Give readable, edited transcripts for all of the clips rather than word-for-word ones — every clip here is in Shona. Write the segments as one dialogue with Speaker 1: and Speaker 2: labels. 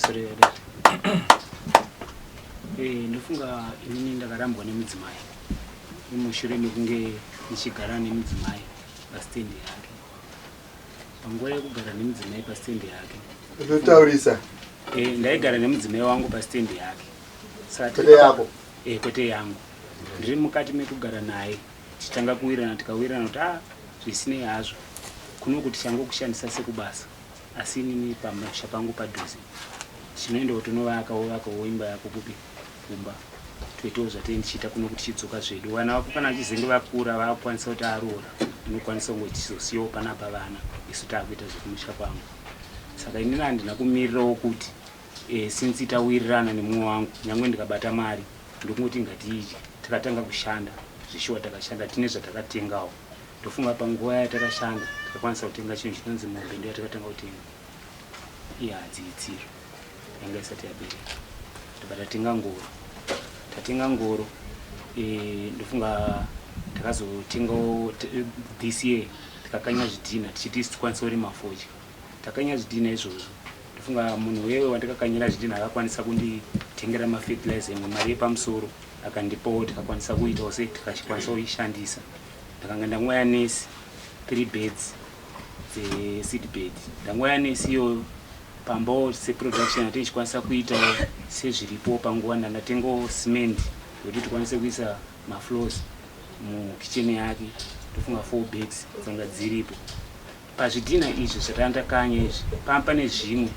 Speaker 1: Pamusoro yadare. Eh, ndofunga inini ndakarambwa nemudzimai mushure mekunge ndichigara nemudzimai pastendi yake. Panguva yekugara nemudzimai pastendi yake.
Speaker 2: Unotaurisa.
Speaker 1: Eh, ndaigara nemudzimai wangu pastendi yake.
Speaker 2: Saka kwete yako.
Speaker 1: Eh, kwete yangu. Ndiri mukati mekugara naye tichitanga kuwirirana tikawirirana kuti ah zvisinei hazvo kuno kuti changokushandisa sekubasa asi inini pamusha pangu padhuze tinoendawo tonovaka wovakawo imba yako kupi kumba toitawo zvatinenge tichiita kuno kuti tichidzoka zvedu vana vako kana vachizenge vakura vakukwanisa kuti aroora unokwanisa kunge tichizosiyawo panapa vana isu taakuita zvekumusha kwangu saka inini handina kumirirawo kuti e, since tawirirana nemumwe wangu nyange ndikabata mari ndokungoti ngatiidye takatanga kushanda zvishuwa takashanda tine zvatakatengawo ndofunga panguva yatakashanda takakwanisa kutenga chinhu chinonzi mombe ndo yatakatanga kutenga ihadzi itsiro yanga isati yabereka tobva tatenga ngoro tatenga ngoro e, ndofunga takazotengawo this year tikakanya zvidhina tichiti isu tikwanisa kurima fodya takanya zvidhina izvozvo ndofunga munhu wewe wandikakanyira zvidhina akakwanisa kunditengera mafertilizer imwe mari yepamusoro akandipawo tikakwanisa kuitawo sei tikachikwanisa kuishandisa ndakanga ndangwaya nesi three beds dzeseed bed ndangwaya nesi iyoyo pambawo seproduction yatichikwanisa kuitawo sezviripo panguva ndandatengawo cement yekuti tikwanise kuisa mafloors mukitchen yake ndofunga four bags dzanga dziripo pazvidhina izvi zvatandakanya izvi pamba pane zvimwe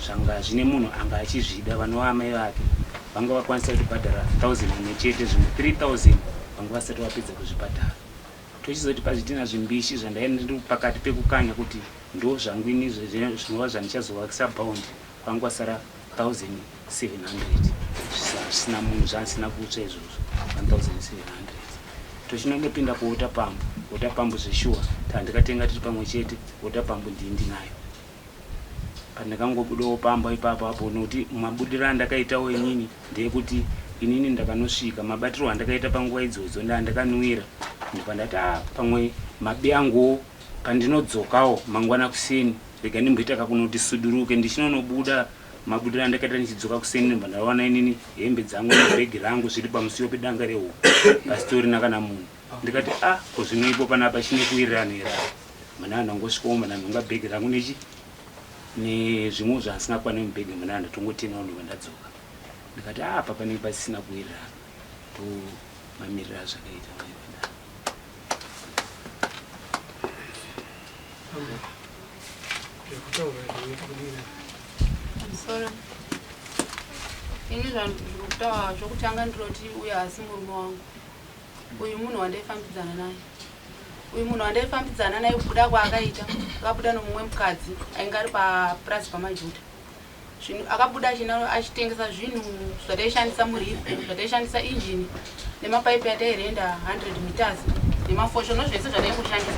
Speaker 1: zvanga zvine munhu anga achizvida vanova amai vake vanga vakwanisa kutibhadhara 1000 imwe chete zvimwe 3000 vanga vasati vapedza kuzvibhadhara tochizoti pazvidhina zvimbishi zvandaenda ndiri pakati pekukanya kuti ndo zvangu ini zvinova zvandichazovakisa bound kwanga kwasara 1700 zvisina munhu zvaasina kutsva izvozvo 1700 tochinongopinda kuwater pump water pump zveshuwa tandikatenga tiri pamwe chete water pump ndii ndinayo pandakangobudawo pamba ipapo apo nokuti mabudiro andakaitawo inini ndeyekuti inini ndakanosvika mabatiro andakaita panguva idzodzo ndandakanwira ndobva ndati a pamwe mabi anguwo pandinodzokawo mangwana kuseni rega ndimboita kakunoti suduruke ndichinonobuda mabudiro andakaita ndichidzoka kuseni ndobva ndawana inini hembe dzangu nebhegi rangu zviri pamusiwo pedanga rehuku pasitorina kana munhu ndikati a ko zvino ipo panapa chine kuwirirana here mana ndangosvikawo mana nhonga bhegi rangu nechi nezvimwe zvaasingakwane mubhegi mana ndatongotenawo ndobva ndadzoka ndikati a apa panenge pasisina kuwirirana to mamiriro azvakaita maivada
Speaker 3: Pamusoro ini zvandikutaura zvokutanga ndinoti uyo haasi murume wangu uyu munhu wandaifambidzana naye uyu munhu wandaifambidzana naye kubuda kwaakaita akabuda nomumwe mukadzi ainge ari papurazi pamajuda zvinhu akabuda achitengesa zvinhu zvataishandisa murifu zvataishandisa injini nemapaipi atairenda 100 meters nemafosho nozvese zvataingoshandisa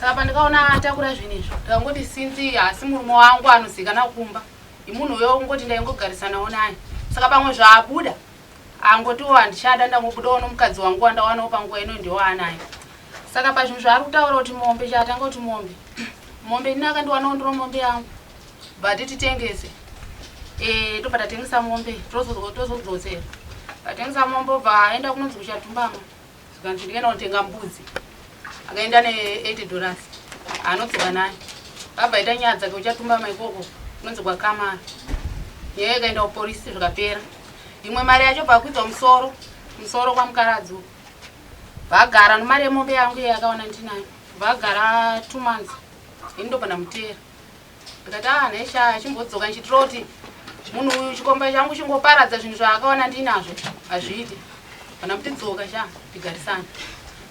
Speaker 3: saka pandikaona atakura zvinhu izvo ndikangoti since haasi murume wangu anozikanwa kumba imunhu uyo ungoti ndaingogarisanawo naye saka pamwe zvaabuda angotiwo handichada ndangobudawo nomukadzi wangu wandawanawo panguva ino ndiwo anayo saka pazvinhu zvaari kutaura kuti mombe chaatanga kuti mombe mombe ini akandiwanawo ndiro mombe yangu bva titengese e, tobva tatengesa mombe tozodzosera tatengesa mombe obva aenda kunonzi kuchatumbama zvikanzi ndikaenda kunotenga mbudzi akaenda ne80 dollars anodzoka nayo vabva ita nyaya dzake uchatumbama ikoko kunonzi kwakamara nyaya ikaenda kupolisi zvikapera imwe mari yacho bva musoro musoro kwamukaradzi uko vagara nomari yemombe yangu iye yakawana ndinayo vagara 2 months ini ndobva ndamutera ndikati a nhesha chimbodzoka ndichitira kuti munhu uyu chikomba changu chingoparadza zvinhu zvaakawana ndinazvo hazviiti kana muti dzoka sha tigarisane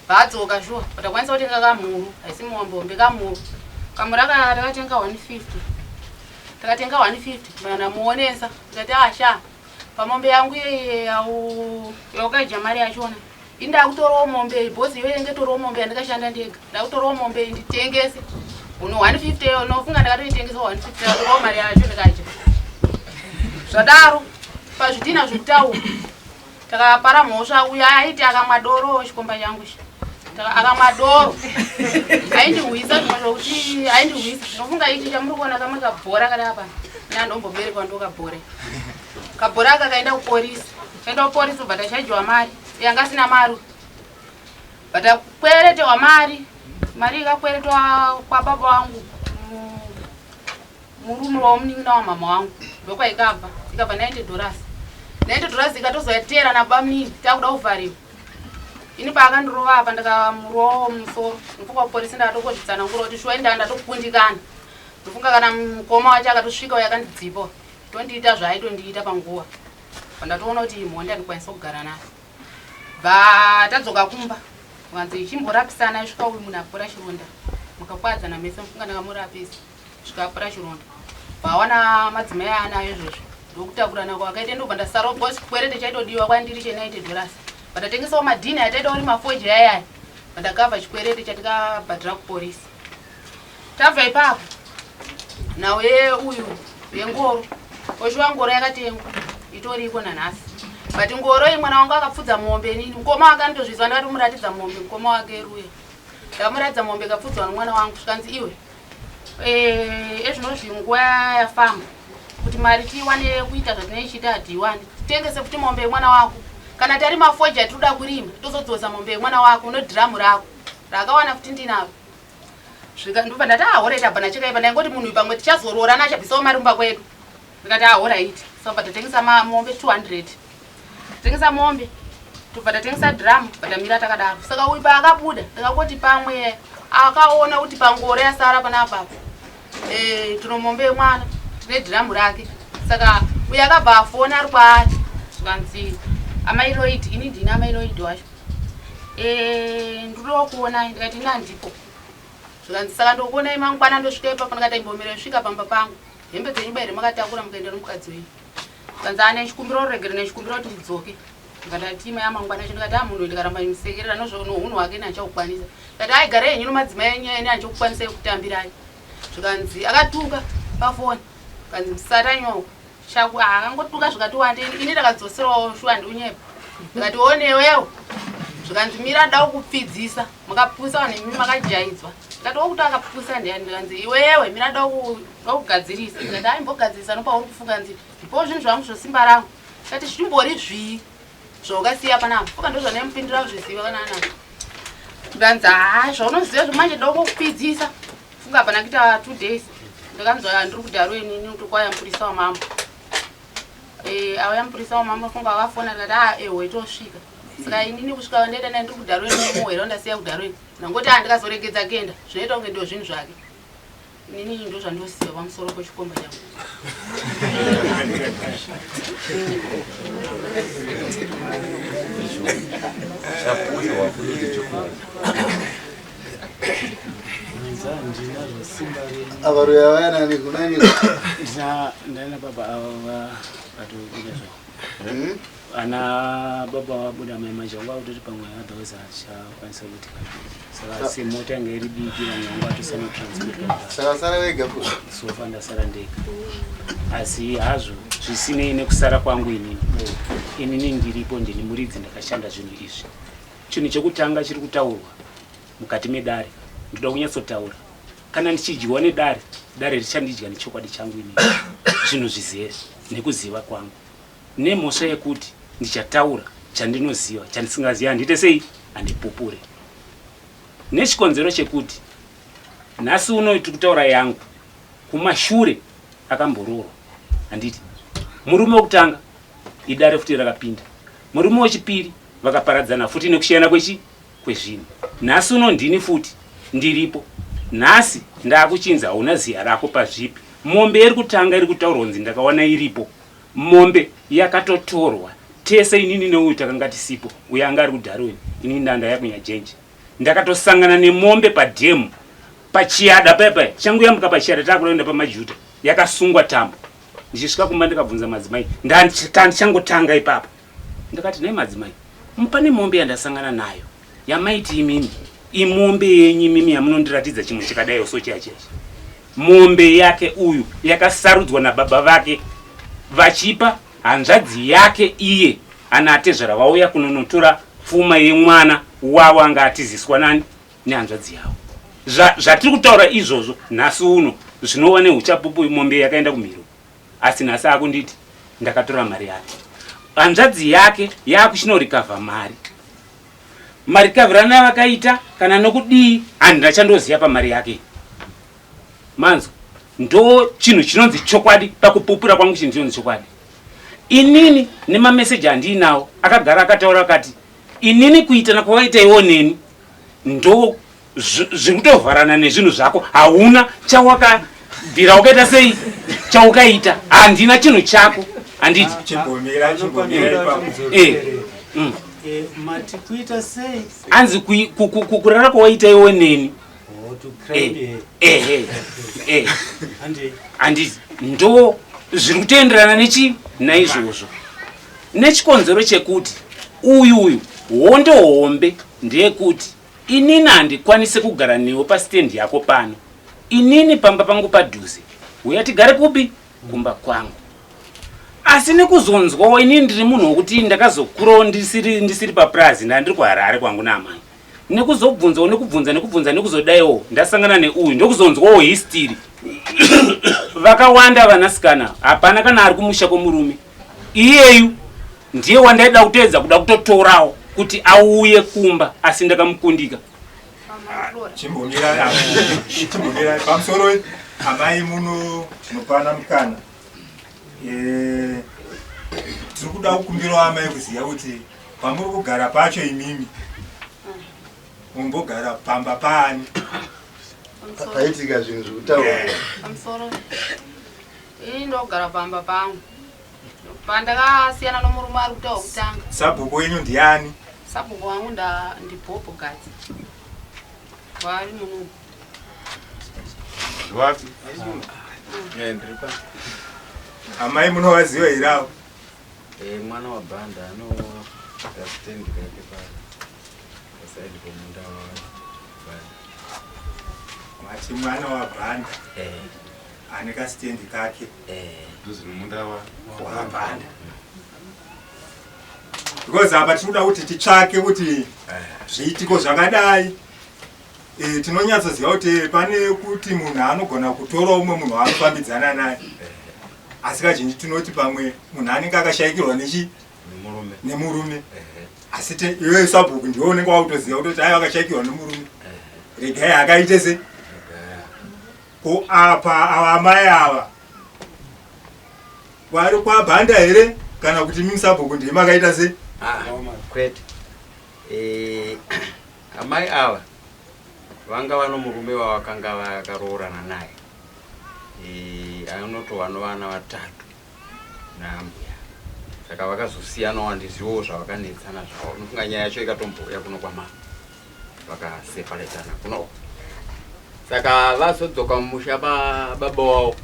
Speaker 3: vaadzoka shuwa patakwanisa kutenga kamhuru haisi mombe kamhuru kamhuru aka takatenga 150 takatenga 150 ndamuonesa ndikati a sha pamombe yangu yeye yaukaidya mari yachona ini ndakutorawo mombe iyi bhozi iyoyo ingetorawo mombe yandikashanda ndega ndakutorawo mombe iyi nditengese uno 150 iyo unofunga ndakatoitengesa 150 ndakatorawo mari yacho ndikadya zvadaro pazvidhina zvekutaura takapara mhosva uyo aiti akamwa doro chikomba changu ichi akamwa doro aindihwisa zvimwe zvokuti aindihwisa unofunga ichi chamuri kuona kamwe kabhora kari apa Ini andomboberekwa ndokabhore. Kabhore aka kaenda kuporisi. Kaenda kuporisi ubva tachajiwa mari. Yanga asina mari. Vatakweretewa mari. Mari ikakweretwa kwa baba wangu. Murume wamunin'ina wamama wangu. Ndokwaikabva. Ikabva 90 dollars. 90 dollars ikatozoyatera nabamunini takuda kuvhariwa. Ini paakandirova apa ndikamurovawo musoro. Ndofunga kuporisi ndakatongozvitsanangura kuti shuwa indaa ndatokundikana. Ndofunga kana mukoma wacho akatosvika uyo akandidzipa. Tondiita zvaaitondiita panguva. Pandatoona kuti imhondi andikwanisa kugara nayo. Bva tadzoka kumba. Vanzi chimborapisana svika uyu munhu apora chironda. Mukakwadzana mese mufunga ndakamurapisa. Svika apora chironda. Vawana madzimai aanayo izvozvo. Ndokutakurana kwakaita ndobva ndasara because chikwerete chaitodiwa kwandiri che 90 dollars. Vandatengesawo madhini ataita uri mafoji ayaya. Vandakavha chikwerete chatikabhadhira kupolisi. Tabva ipapo. Nhau yeuyu yengoro. Oshuwa ngoro yakatengwa. Itoriko nanhasi. But ngoro iyi mwana wangu akapfudza mombe inini. Mukoma wake anotozvizwa ndakatomuratidza mombe mukoma wake ruya. Ndakamuratidza mombe ikapfudzwa nomwana wangu zvikanzi iwe. Ezvinozvi nguva yafamba kuti mari tiwane kuita zvatinoichita hatiiwani. Titengese futi mombe yemwana wako. Kana tarima foja tinoda kurima tozodzosa mombe yemwana wako nodhiramu rako. Rakawana futi ndinaro. Zvika ndobva ndati ah horaiti hapana chakaipa ndaingoti munhu uyu pamwe tichazoroorana achabvisawo mari mumba kwedu. Ndikati ah horaiti. So bva tatengesa mombe 200. Tengesa mombe. Tobva tatengesa drum bva tamira takadaro. Saka uyu paakabuda ndakangoti pamwe akaona kuti pangoro yasara panapa. Tino mombe yemwana tine drum rake. Saka uyu akabva afona ari kwaari. Zvikanzi amai Lloyd, ini ndini amai Lloyd wacho. Ndinoda kuonai ndikati ini handipo. Zvikanzi saka ndokuonai mangwana ndosvika ipapo ndikati imbomira svika pamba pangu. Hembe dzenyu baire makatakura mukaenda nomukadzi wenyu. Zvikanzi ane chikumbiro ruregere nechikumbiro kuti ndidzoke. Ndikati ati imwe yamangwana acho ndikati ah munhu ndikaramba ndimusekerera nohunhu hwake ini handichakukwanisa. Ndikati ai garai henyu nomadzimai enyu ini handichakukwanisai kukutambirai. Zvikanzi akatuka pafoni. Zvikanzi musatanyoko. Chaku akangotuka zvikati wande ini ndakadzoserawo shuwa ndiunyepa. Ndikati one iwewe. Zvikanzi mira nda kukupfidzisa. Makapusa vanhu imi makajaidzwa. Ndikati wokuti akapusa ndiyani ndikanzi iwewe mira nda kugadzirisa. Ndikati aimbogadzirisa nopauri kufunga nzi ndipo zvinhu zvangu zvosimba rangu. Ndikati zvimbori zvii zvaukasiya panapa. Fuka ndozvandaimupindura kuzviziva kana anazvo. Ndikanzi haa zvaunoziva zvomanje ndoda kukupfidzisa. Funga hapana kuita 2 days. Ndakanzwa ndiri kudaro inini kuti kwauya mupurisa wamambo. Auya mupurisa wamambo funga akafona ndikati ah eho itosvika. Saka inini kusvika ndaita ndai ndiri kudaro inini muhwere wandasiya kudaro ini. Ndangoti ah ndikazoregedza kuenda zvinoita kunge ndo zvinhu zvake. Inini ndo zvandosiya pamusoro pechikomba changu.
Speaker 4: Chapuyiwa kuti chikuru.
Speaker 2: Avaruya vaya nani kunani?
Speaker 1: Ndina ndana baba ava vatobuda zvavo. Ana baba vabuda mai manje vanga kutoti pamwe otherwise achakwanisa kuti saka semota yanga iri diki vamwe vanga vatosana transport.
Speaker 2: Saka sara wega futi.
Speaker 1: Sofa ndasara ndega. Asi hazvo zvisinei nekusara kwangu inini. Inini ndiripo ndini muridzi ndakashanda zvinhu izvi. Chinhu chekutanga chiri kutaurwa mukati medare ndoda kunyatsotaura. Kana ndichidyiwa nedare, dare richandidya nechokwadi changu inini. Zvinhu zvizere nekuziva kwangu. Nemhosva yekuti ndichataura chandinoziva, chandisingazivi handiite sei? Handipupure. Nechikonzero chekuti nhasi uno tiri kutaura yangu kumashure akamboroorwa. Handiti murume wekutanga idare futi rakapinda. Murume wechipiri vakaparadzana futi nekushiyana kwechi kwezvinhu. Nhasi uno ndini futi ndiripo. Nhasi ndakuchinzi hauna ziya rako pazvipi. Mombe iri kutanga iri kutaurwa kunzi ndakawana iripo. Mombe yakatotorwa tese inini neuyu takanga tisipo. Uyu anga ari kuDarwin, inini ndanga kuNyajenje. Ndakatosangana nemombe padhemu pachiada paya paya. Changu yambuka pachiada takuda kuenda pamajuta. Yakasungwa tambo. Ndichisvika kumba ndikabvunza madzimai. Ndandichangotanga ipapo. Ndakati nhai madzimai, pane mombe yandasangana nayo yamaiti imimi imombe yenyu imimi yamunondiratidza chimwe chakadai so chiya chiya. Mombe yake uyu yakasarudzwa nababa vake vachipa hanzvadzi yake iye ana atezvara vauya kunonotora pfuma yemwana wavo anga atiziswa nani nehanzvadzi yavo. Zvatiri kutaura izvozvo nhasi uno zvinova neuchapupu mombe yakaenda kumhiro. Asi nhasi akunditi ndakatora mari yake. Hanzvadzi yake yakuchinorikavha mari. Marikavhirano avakaita kana nokudii handina chandoziva pamari yake. Manzwa, ndo chinhu chinonzi chokwadi pakupupura kwangu, chinhu chinonzi chokwadi. Inini nemameseji andiinawo akagara akataura akati inini kuitana kwavaita iwo neni ndo zviri kutovharana nezvinhu zvako, hauna chawakabvira wakaita sei chaukaita, handina chinhu chako handiti.
Speaker 5: Chimbomira, chimbomira ipapo.
Speaker 6: Mati kuita sei?
Speaker 1: Anzi kurara kwawaita iwe neni.
Speaker 6: Oh, to cramp her.
Speaker 1: Ehe, eh.
Speaker 6: Handei.
Speaker 1: Handiti ndo zviri kutoenderana nechi naizvozvo, nechikonzero chekuti uyu hondo hombe ndeyekuti inini handikwanisi kugara newe pasitendi yako pano. Inini pamba pangu padhuze, uya tigare kupi? Kumba kwangu. Asi nekuzonzwawo inini ndiri munhu wekuti ndakazokurawo ndisiri papurazi, ndandiri kuHarare kwangu naamai, nekuzobvunzawo nekubvunza nekubvunza nekuzodaiwo ndasangana neuyu, ndokuzonzwawo history. Vakawanda vanasikana hapana kana ari kumusha kwemurume. Iyeyu ndiye wandaida kutoedza kuda kutotorawo kuti auye kumba, asi ndakamukundika.
Speaker 5: Chimbomira, chimbomira. Pamusoro, amai, muno tinopana mukana. Tiri kuda kukumbirawo amai kuziva kuti pamuri kugara pacho imimi mumbogara pamba paani?
Speaker 2: Paitika zvinhu zvekutaura.
Speaker 3: Pamusoro, ini ndogara pamba pangu pandakasiyana nomurume ari kutaura kutanga.
Speaker 5: Sabhuku wenyu ndiani?
Speaker 3: Sabhuku wangu ndibhobho Gadzi, vari muno.
Speaker 4: Wapi?
Speaker 5: Amai, munovaziva here avo?
Speaker 4: Mwana waBhanda ano kastendi kake pasaidi pomunda waBhanda.
Speaker 5: Mati mwana waBhanda ane kasitendi kake
Speaker 4: Dhuze nomunda wa
Speaker 5: waBhanda? Because apa tiri kuda kuti titsvake kuti zviitiko zvakadai, tinonyatsoziva kuti pane kuti munhu anogona kutora umwe munhu waanofambidzana naye, asi kazhinji tinoti pamwe munhu anenge akashayikirwa nechi
Speaker 4: Nemurume.
Speaker 5: Nemurume. Asi iwe sabhuku ndiwe unenge wakutoziva kutoti aiwa, akashayikirwa nemurume, regai akaite se ko. Apa ava amai ava vari kwaBhanda here, kana kuti mimi sabhuku ndiye makaita se?
Speaker 4: Ah, kwete. Amai ava vanga vano murume wavakanga vakaroorana naye. Anotova novana vatatu naambuya, saka vakazosiyanawo, handizivowo zvavakanetsana zvavo. Unofunga nyaya yacho ikatombouya kuno kwamama, vakaseparetana kunoko, saka vazodzoka mumusha baba wavo,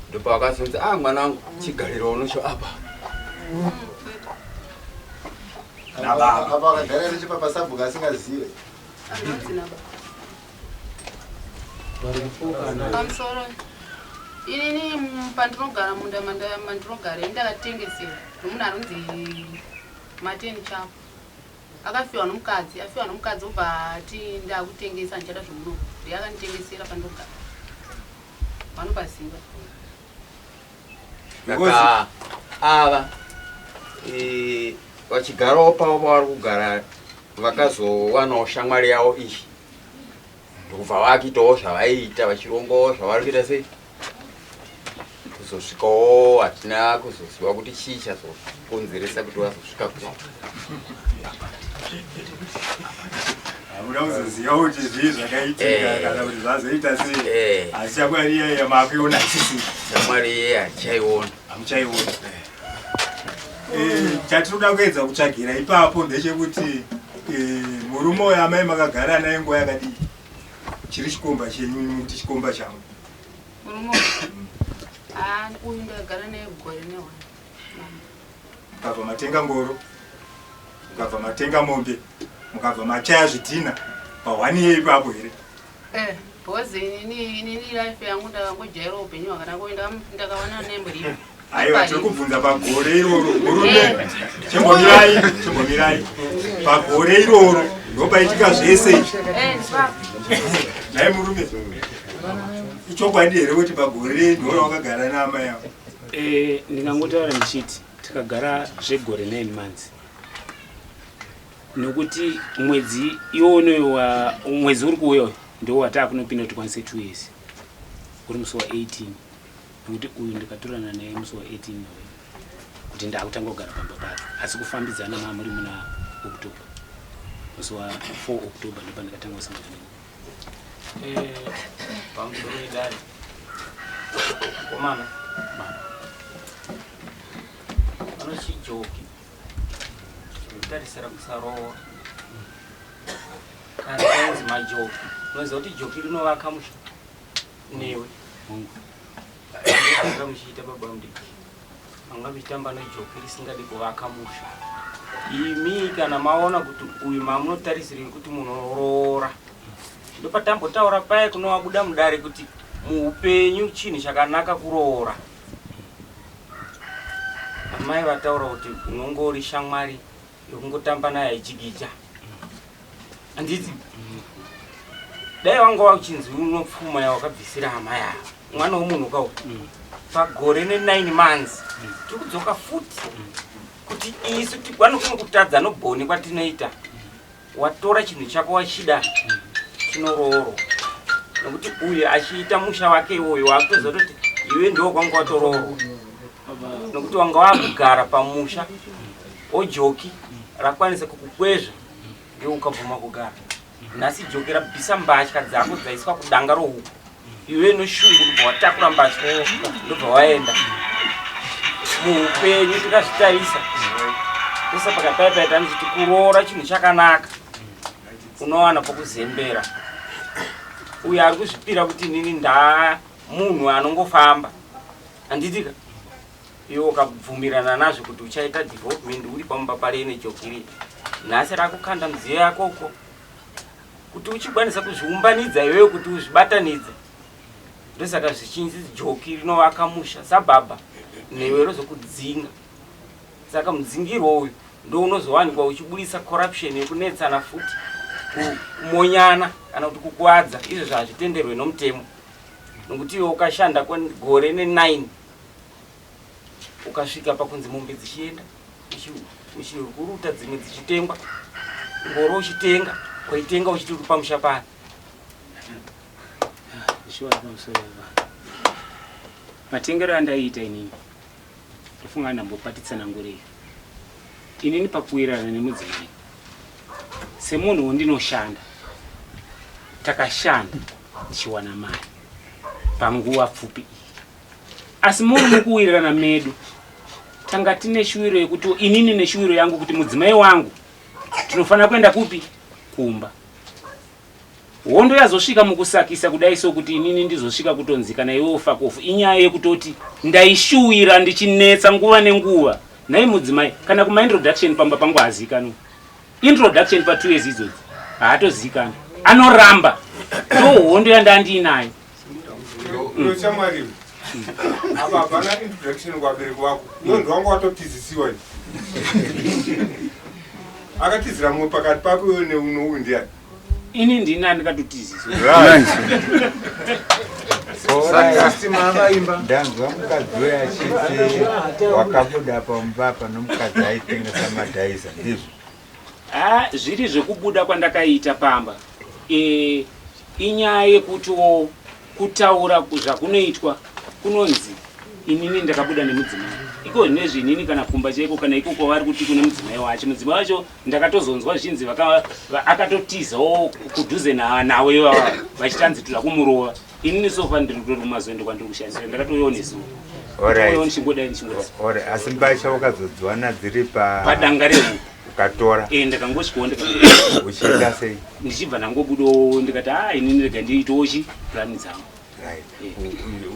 Speaker 4: ndopavakazonzi, "Ah, mwana wangu, chigariro unocho apa."
Speaker 5: Nababa.
Speaker 2: Apa akagara nechipa sabhuku asingazive.
Speaker 3: Anonzi nababa.
Speaker 6: Vari kupokana.
Speaker 3: Pamusoro, inini pandinogara munda mandinogara ini ndakatengeserwa nomunhu anonzi Mateni Chapo. Akafiwa nomukadzi, afiwa nomukadzi obva ati ndakutengesa, ndichada zvomuno. Ndiye akanditengesera pandinogara, vanopaziva.
Speaker 4: Saka ava vachigarawo pavo pavari kugara, vakazowanawo shamwari yavo iyi, ndokubva vakuitawo zvavaiita, vachirongawo zvavari kuita sei, kuzosvikawo hatina kuzoziva kuti chii chazokonzeresa kuti vazosvika kuno.
Speaker 5: Hamuda kuzoziva kuti zvii zvakaitika kana kuti zvazoita sei? Asi shamwari iyaiya makuiona isisi?
Speaker 4: Shamwari iye hatichaiona.
Speaker 5: Hamuchaiona. Chatinoda kuedza kutsvagira ipapo ndechekuti murume uyo amai makagara naye nguva yakadii, chiri chikomba chenyu mukuti chikomba changu?
Speaker 3: Murume uyu? Ah, uyu ndakagara naye gore nehwana.
Speaker 5: Mukabva matenga ngoro, mukabva matenga mombe, mukabva machaya zvidhina pahwani iye ipapo here?
Speaker 3: Because inini life yangu ndakangojaira upenyu hwakanaka uye ndakawana nemuripo.
Speaker 5: Aiwa, tiri kubvunza pagore iroro, murume. Chimbomirai, chimbomirai. Pagore iroro ndopaitika zvese izvi.
Speaker 3: Ndipapa.
Speaker 5: Nhai murume, ichokwadi here kuti pagore ndoro wakagara naamai avo?
Speaker 1: Eh, ndingangotaura ndichiti takagara zvegore 9 months nokuti mwedzi iwonoyo mwedzi uri kuuya uyu ndo wataakunopinda kuti tikwanise 2 years uri musi wa 18 nokuti uyu ndikatorana naye musi wa 18 November kuti ndaakutanga kugara pamba pake asi kufambidzana mamuri muna October musi wa 4 October ndopandikatanga kusangana naye.
Speaker 7: Eh, pamusoro idare komana vanochijoki chinotarisira kusaroora kana kainzi majoki unoziva kuti joki rinovaka musha newe anga muchiita baba mudiki manga muchitamba nejoki risingadi kuvaka musha imi kana maona kuti uyu mamunotarisirei kuti munoroora ndopatambotaura paye kunowabuda mudare kuti muupenyu chinhu chakanaka kuroora amai vataura kuti unongori shamwari yokungotamba naye aichigija handiti dai wanga wachinzi unopfuma yawakabvisira amai ava mwana womunhu kawo pagore ne9 months tiri kudzoka futi kuti isu tigwane kutadza nobhoni kwatinoita watora chinhu chako wachida chinoroorwa nokuti uyu achiita musha wake iwoyo wakutoziva kuti iwe ndiwo kwanga watoroorwa nokuti wanga wakugara pamusha ojoki rakwanisa kukukwezva ndiwe ukabvuma kugara nhasi joki rabvisa mbatya dzako dzaiswa kudanga rohuku iwe noshungu ndobva watakura mbatya ndobva waenda muupenyu tikazvitarisa tosa pakapaipaita ndichiti kuroora chinhu chakanaka unowana pokuzembera uyo ari kuzvipira kuti inini ndaa munhu anongofamba handitika iwe ukabvumirana nazvo kuti uchaita development uri pamumba parene jokiri nhasi rakukanda midziyo yako uko kuti uchikwanisa kuzviumbanidza iwewe kuti uzvibatanidze ndosaka zvichinzi joki rinovaka musha sababa newe rozokudzinga saka mudzingirwo uyu ndo unozowanikwa uchiburisa corruption yekunetsana futi kumonyana kana kuti kukuadza izvo zvazvitenderwe nomutemo nokuti iwe ukashanda gore ne9 ukasvika pakunzi mombe dzichienda uchiruta dzimwe dzichitengwa ngoro uchitenga waitenga uchiti uri pamusha pano
Speaker 1: matengero andaiita inini ndofunga ndambopatitsanangurei inini pakuwirirana nemudzimai semunhu wondinoshanda takashanda tichiwana mari panguva pfupi iyi asi muri mukuwirirana medu tanga tine shuwiro yekuti inini neshuwiro yangu kuti mudzimai wangu tinofanira kuenda kupi kumba hondo yazosvika mukusakisa kudai so kuti inini ndizosvika kutonzi kana iwe ufa kofu inyaya yekutoti ndaishuwira ndichinetsa nguva nenguva nhai mudzimai kana kumaintroduction pamba pangu hazikanwa introduction pa 2 years idzodzi haatozikanwa anoramba ndo hondo yandandiinayo
Speaker 5: Shamwari, apa hapana introduction kuvabereki vako. Iwe ndiwe wanga watotizisiwa. Akatizira mumwe pakati pako iwe neuyu ndiani?
Speaker 1: Ini ndini andikatotiziswa.
Speaker 8: Ndanzwa mukadzi uyo achiti wakabuda pamba apa nomukadzi aitengesa madhaisa ndizvo?
Speaker 1: Ha, zviri zvekubuda kwandakaita pamba e, inyaya yekutiwo kutaura zvakunoitwa kunonzi inini ndakabuda nemudzimai iko zvinezvi inini kana kumba chaiko kana iko kwavari kuti kune mudzimai wacho mudzimai wacho ndakatozonzwa zvichinzi akatotizawo kudhuze nawo ivava vachitanzi toda kumurova inini sofa ndiri kutori kumazoende kwandiri kushandisira ndakatouyawo nezuva ndichingodai ndichingodai
Speaker 8: asi mbatya wakazodziwana dziri
Speaker 1: padanga rehuku
Speaker 8: ukatora
Speaker 1: eh ndakangosvikawo
Speaker 8: uchiita sei
Speaker 1: ndichibva ndangobudawo ndikati a inini rega ndiitewo chi plani dzangu
Speaker 8: right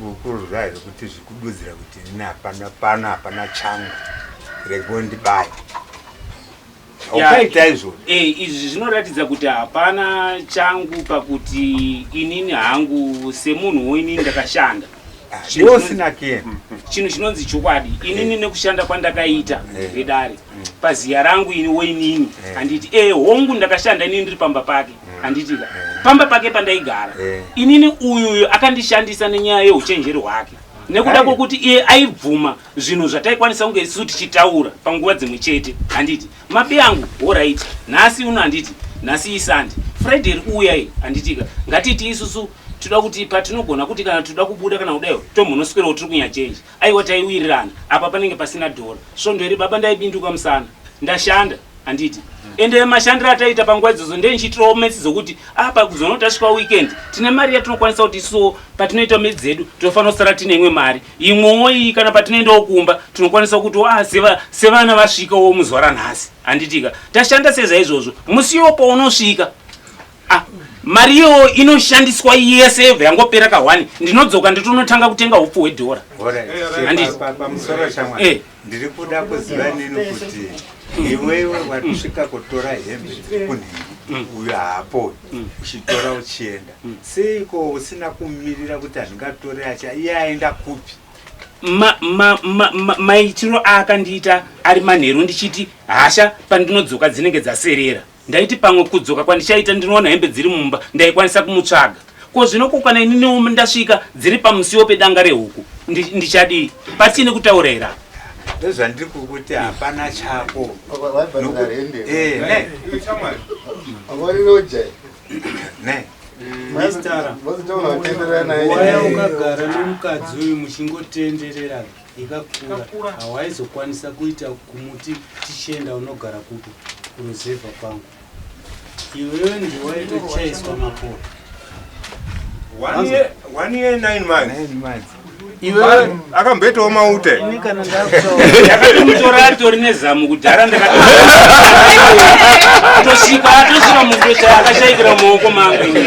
Speaker 8: ukurwa here kuti zvikududzira kuti inini hapana pano hapana changu rega undibaya ukaita izvozvo
Speaker 1: eh izvi zvinoratidza kuti hapana changu pakuti inini hangu semunhuwo inini ndakashanda
Speaker 8: Iwe usina kena
Speaker 1: chinhu chinonzi chokwadi inini nekushanda kwandakaita vedare paziya rangu iniwo inini handiti e hongu ndakashanda inini ndiri pamba pake handitika pamba pake pandaigara inini uyuyu akandishandisa nenyaya yeuchenjeri hwake. Nekuda kwokuti iye aibvuma zvinhu zvataikwanisa kunge isu tichitaura panguva dzimwe chete, handiti? Mabi angu, horaiti, nhasi uno, handiti, nhasi iSunday, Friday iri kuuya iyi, handitika? Ngatiti isusu toda kuti patinogona kuti kana toda kubuda kana kudaiwo tombonoswerawo tiri kunyachenji. Aiwa, taiwirirana, apa panenge pasina dhora. Svondo iri baba ndaibinduka musana, ndashanda, handiti? Ende mashandiro ataiita panguva idzodzo ndendichiitirawo metsi dzokuti apa kuzonoti tasvika weekend tine mari yatinokwanisa kuti isuwo patinoita metsi dzedu tinofanira kusara tine imwe mari imwewo iyi kana patinoendawo kumba tinokwanisa kuti ah, sevana vasvikawo muzuva ranhasi, handitika? Tashanda sezvaizvozvo, musi iwo paunosvika, ah, mari iyoyo inoshandiswa yese yobva yangopera kahwani, ndinodzoka nditonotanga kutenga upfu hwedhora. Handiti?
Speaker 8: Pamusoro shamwari. Ndiri kuda kuziva nini kuti iwewe watisvika kutora hembe dziri kunhingi, uyo haapo, uchitora uchienda, seiko usina kumirira kuti handingatore acha iye aenda kupi?
Speaker 1: Maitiro aakandiita ari manheru, ndichiti hasha pandinodzoka dzinenge dzaserera, ndaiti pamwe kudzoka kwandichaita ndinoona hembe dziri mumba, ndaikwanisa kumutsvaga. Ko zvino ko kana ininiwo ndasvika dziri pamusiwo pedanga rehuku, ndichadii? Pasine kutaura here apa?
Speaker 8: Ndozvandiri kukuti hapana chako.
Speaker 2: Waibhadhara rende.
Speaker 8: Ne.
Speaker 2: Wariroja.
Speaker 8: Ne.
Speaker 6: Mistara.
Speaker 2: Vazitaura kutenderera naye.
Speaker 6: Waya ukagara nemukadzi uyu muchingotenderera ikakura, hawaizokwanisa kuita kumuti tichienda unogara kupi kuruzevha kwangu. Iwewe ndiwaitochaiswa makore.
Speaker 5: 1 year 9 months.
Speaker 8: 9 months.
Speaker 6: Iwewe
Speaker 5: Akamboitawo maute.
Speaker 6: Ini kana ndakutaura
Speaker 1: Ndakatomutora atori nezamu kudhara, ndakatosvika atosvika mukutoshaya, akashayikira mumaoko mangu ini.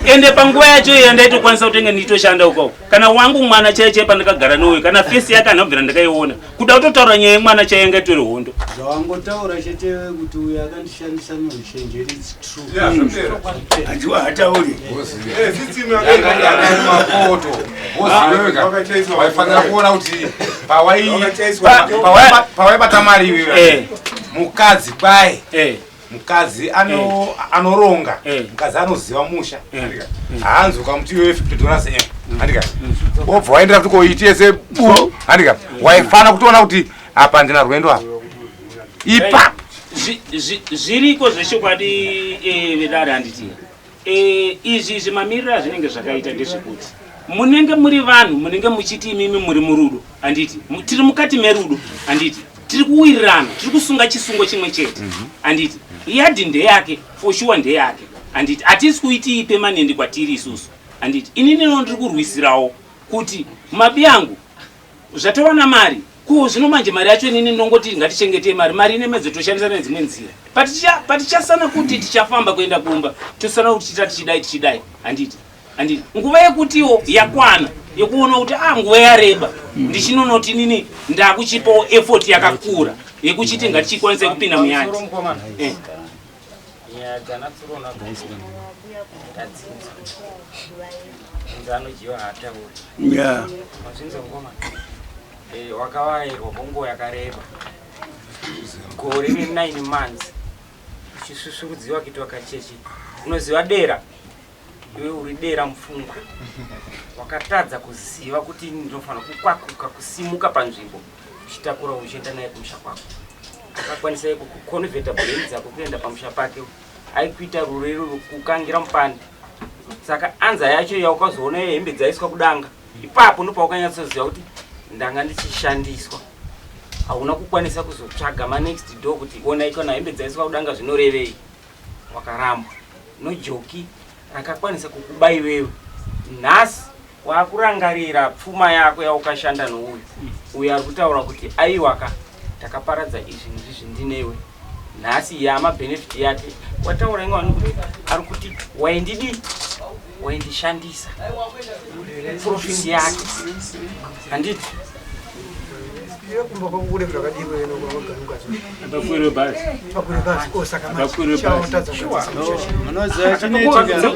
Speaker 1: Ende panguva yacho iya ndaitokwanisa kutenge ndichitoshanda ukoko. Kana wangu mwana chaiye chaiye pandakagara nouyu, kana face yake handabvira ndakaiona. Kuda kutotaura nyaya yemwana chaiye yanga itori hondo.
Speaker 6: Zvawangotaura chete kuti uyu akandishandisa neuchenjeri, it's true.
Speaker 8: Ajiwa hatauri.
Speaker 9: Mapoto waifanira kuona kuti pawaibata mari iwewe, mukadzi kwai mukadzi anoronga, mukadzi anoziva musha. Haanzi ukamuti iwewe $50 em, handika, wobva waendera kuti koitie sebu, handika, waifana kutoona kuti apa ndina rwendo apa ipa.
Speaker 1: Zviriko zvechokwadi, vedare, handiti? Izvi zvimamiriro azvinenge zvakaita ndezvekuti munenge muri vanhu munenge muchiti imimi muri murudo, handiti? Tiri mukati merudo, handiti? Tiri kuwirirana, tiri kusunga chisungo chimwe chete, handiti? Yadhi ndeyake, for sure ndeyake, handiti? Hatisi kuiti permanent kwatiri isusu, handiti? Inini ndiri kurwisirawo kuti mabi angu zvatowana mari ko zvino manje mari yacho inini ndongoti ngatichengetei mari, mari ine medzo toshandisa nedzimwe nzira. Patichasana kuti tichafamba kuenda kumba, tosana kuti tichita tichidai tichidai, handiti? Handiti nguva yekutiwo yakwana yekuona kuti a nguva yareba, ndichinonoti nini ndakuchipawo effort yakakura yekuchiti ngatichikwanise kupinda muyadhi.
Speaker 7: Pamusoro mukomana. Nyaya dzanatsurona tadzinzwa, unzi anodyiwa haatauri. Mazvinzwa mukomana? Wakavairwa kwenguva yakareba, gore ne9 months, uchisusurudziwa kuitwa kacheche. Unoziva dera, iwe uri dera mupfungwa, wakatadza kuziva kuti ndinofanira kukwakuka kusimuka panzvimbo, uchitakura uchienda naye kumusha kwako. Akakwanisa kuconverta brain dzako kuenda pamusha pake, aikuita rurero kukangira mupande. Saka anza yacho yaukazoona hembe dzaiswa kudanga ipapo, ndopawakanyatsoziva kuti ndanga ndichishandiswa. Hauna kukwanisa kuzotsvaga manext door kuti onai kana hembe dzaiswa kudanga zvinorevei. Wakarambwa nojoki rakakwanisa kukuba. Iwewe nhasi waakurangarira pfuma yako yaukashanda nouyu. Uyu ari kutaura kuti aiwaka takaparadza izvi nezvizvi ndinewe. Nhasi yamabenefit yake wataura inga wani kuti ari kuti waindidii, waindishandisa, profit yake, handiti?
Speaker 10: Kumba kwako kune zvakadii
Speaker 1: Apakwire bhazi.
Speaker 10: Pakwire bhazi ko saka
Speaker 1: Apakwire bhazi.
Speaker 6: Munoziva chinoitika?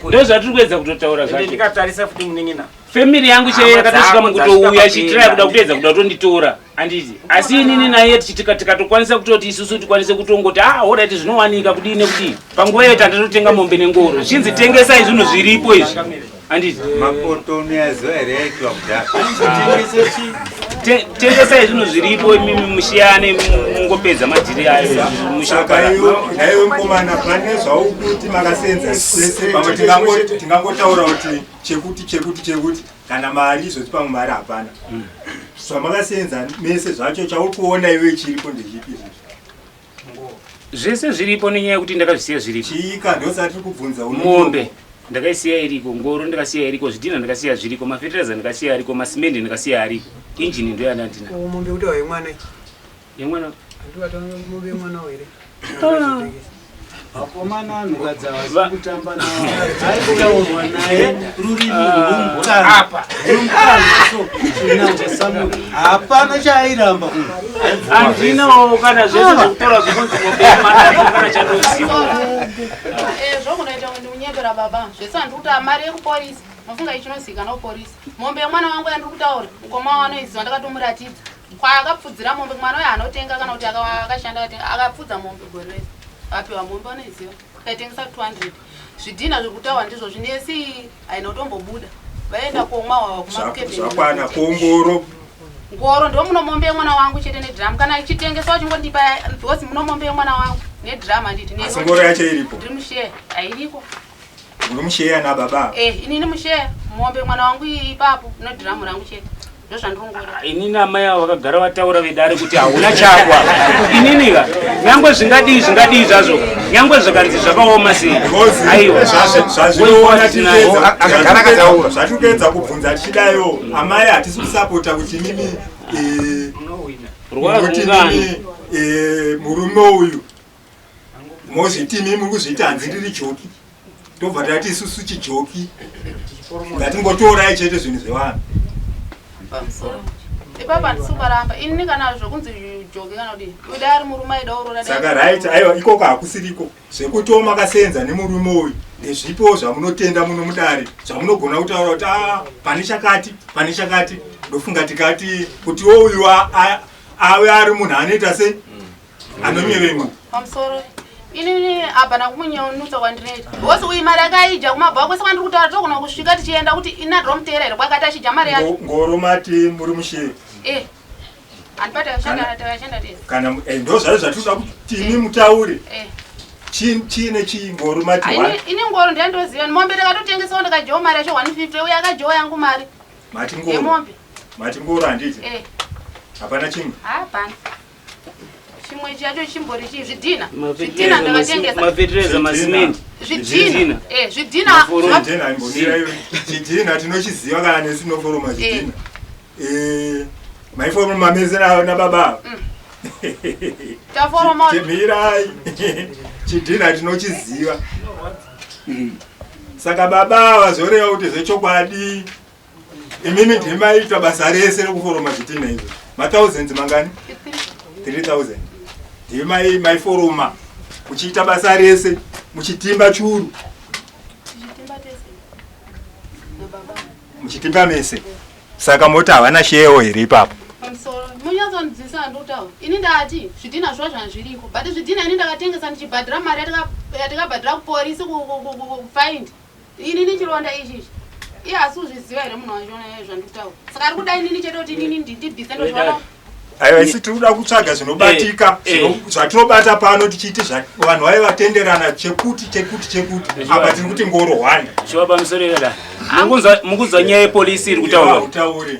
Speaker 1: Ndo zvatiri kuedza kutotaura
Speaker 7: Ende
Speaker 1: zvacho.
Speaker 7: ndikatarisa futi munin'ina,
Speaker 1: Family yangu chaiyo
Speaker 7: hama
Speaker 1: yakatosvika
Speaker 7: dzako
Speaker 1: mukutouya
Speaker 7: dzasvika
Speaker 1: ichitiraya kuda
Speaker 7: papera.
Speaker 1: kuedza kuda kutonditora, handiti? Asi inini naye tikatokwanisa kutoti isusu tikwanise kutongoti ah, alright, zvinowanika kudii nekudii. Panguva iyo tandatotenga mombe nengoro, zvichinzi tengesai zvinhu zviripo izvi. Handiti
Speaker 8: mapoto unoyaziva here yaitwa kudhara?
Speaker 1: Tengesai zvinhu zviripo imimi mushiyane mungopedza madhiri ayo.
Speaker 5: Saka naiwe mukomana, pane zvaukuti makasenza sese pamwe tingangotaura kuti chekuti chekuti chekuti kana mari izvozvi pamwe mari hapana. Zvamakasenza mese zvacho chauri kuona iwe chiripo ndechipi izvozvi?
Speaker 1: Zvese zviripo nenyaya yekuti ndakazvisiya zviripo.
Speaker 5: Chiika ndosati tiri kubvunza.
Speaker 1: Mombe ndakaisiya iriko, ngoro ndakasiya iriko, zvidhina ndakasiya zviriko, mafetireza ndakasiya ariko, masimendi ndakasiya ariko, injini ndo yandandina.
Speaker 10: Mombe kuti yemwana?
Speaker 1: Yemwana.
Speaker 10: Mombe yemwana here?
Speaker 6: Vakomana, vanhukadzi havasi kutamba navo, aitaurwa naye rurimi rwomukana rwomukana, so chinanja Samuel hapana chaairamba.
Speaker 1: Handinawo kana zvese zvekutora zvekunzi mombe yemwana, kana chandoziva.
Speaker 3: Zvokunoita kuti unyepera baba zvese. Handiri kuti mari yekuporisi mafunga ichinozikanwa kuporisi. Mombe yemwana wangu yandiri kutaura, mukoma wanoiziva, ndakatomuratidza kwaakapfudzira mombe. Mwana uyo anotenga kana kuti akashanda akatenga, akapfudza mombe gore rese akapiwa mombe, anoiziva, akaitengesa 200. Zvidhina zviri kutaurwa ndizvo zvinesi, haina kutombobuda, vaenda komwa hwahwa.
Speaker 5: Zvakwana kongoro.
Speaker 3: Ngoro ndo muno mombe yemwana wangu chete nedhiramu. Kana ichitengeswa uchingondipa, because muno mombe yemwana wangu nedhiramu, handiti?
Speaker 5: Asi ngoro yacho iripo?
Speaker 3: Ndiri musheya, hairiko.
Speaker 5: Muri musheya nababa?
Speaker 3: Eh, inini musheya mombe mwana wangu ipapo nedhiramu rangu chete, ndozvandirongoda.
Speaker 1: Inini amai avo vakagara vataura vedare kuti hauna chakwa. Ininika nyangwe zvingadii zvingadii zvazvo, nyangwe zvakanzi zvakaoma sei, aiwa.
Speaker 5: Zvazvinoona zvatikuedza kubvunza tichidayo, amai, hatisi kusapota kuti imimi
Speaker 1: Rwara
Speaker 5: kuti
Speaker 1: rungani.
Speaker 5: imimi murume uyu mozviti imimi muri kuzviita hanzi ndiri joki, tobva tati isusu chijoki, ngatingotorai chete zvinhu zvevanhu.
Speaker 3: Pamusoro ipapo handisi kuparamba inini, kana zvokunzi joki kana kudii, uda ari murume aida urora.
Speaker 5: Saka right, aiwa, ikoko hakusiriko. Zvekutiwo makasenza nemurume uyu ndezvipo zvamunotenda muno mudare zvamunogona kutaura kuti a pane chakati, pane chakati? Ndofunga tikati kutiwo uyu ave ari munhu anoita sei, anonyevenwa.
Speaker 3: Pamusoro, inini hapana kumunyonutsa kwandinoita, because uyu mari akaija kumabhawa kwese kwandiri kutaura, togona kusvika tichienda kuti ina ndinomuteera here kwakati achidya mari yacho.
Speaker 5: Ngoro mati muri musheya?
Speaker 3: Eh, handipati takashanda, takashanda tese.
Speaker 5: Kana ndo zvazvo zvatinoda kuti imi mutaure. Chii nechii? Ngoro mati one?
Speaker 3: Ini ngoro ndiyandoziva, mombe ndakatotengesawo, ndikadyawo mari yacho 150, uye akadyawo yangu mari
Speaker 5: Mati ngoro?
Speaker 3: yemombe.
Speaker 5: Mati ngoro, handiti?
Speaker 3: Eh.
Speaker 5: Hapana chimwe?
Speaker 3: Hapana chimwe chacho. Chimbori chii? Zvidhina, zvidhina ndakatengesa.
Speaker 1: Mafetireza, masimendi.
Speaker 3: Zvidhina, zvidhina.
Speaker 5: Zvidhina, imbomira iwe. Chidhina tinochiziva kana nesu tinoforoma chidhina. Maiforoma mese nababa ava?
Speaker 3: Taforoma.
Speaker 5: Mirai, chidhina tinochiziva. Saka baba ava zvoreva kuti zvechokwadi imimi ndimaita basa rese rekuforoma zvidhina izvo, mathousands mangani? 3000 ndimai maiforoma muchiita basa rese muchitimba churu?
Speaker 3: Tichitimba tese nababa.
Speaker 5: Muchitimba mese. Saka moti havana sheyewo here ipapo?
Speaker 3: Pamusoro, munyatsonzwisa handikutaura. Ini ndati zvidhina zvo zvanzviriko, but zvidhina ini ndakatengesa ndichibhadhira mari yatikabhadhira kuporisi kufind. Inini chironda ichichi iye asi uzviziva here munhu wachona zvandikutaura? Saka ari kuda inini chete kuti inini ndibvise, ndozviona.
Speaker 5: Aiwa, isi tiri kuda kutsvaga zvinobatika, zvatinobata pano tichiiti vanhu vaive vatenderana chekuti chekuti chekuti. Apa tiri kuti ngoro 1.
Speaker 1: Chiva pamusoro ikada mukunzwa nyaya yepolisi iri kutaura.
Speaker 5: Utaure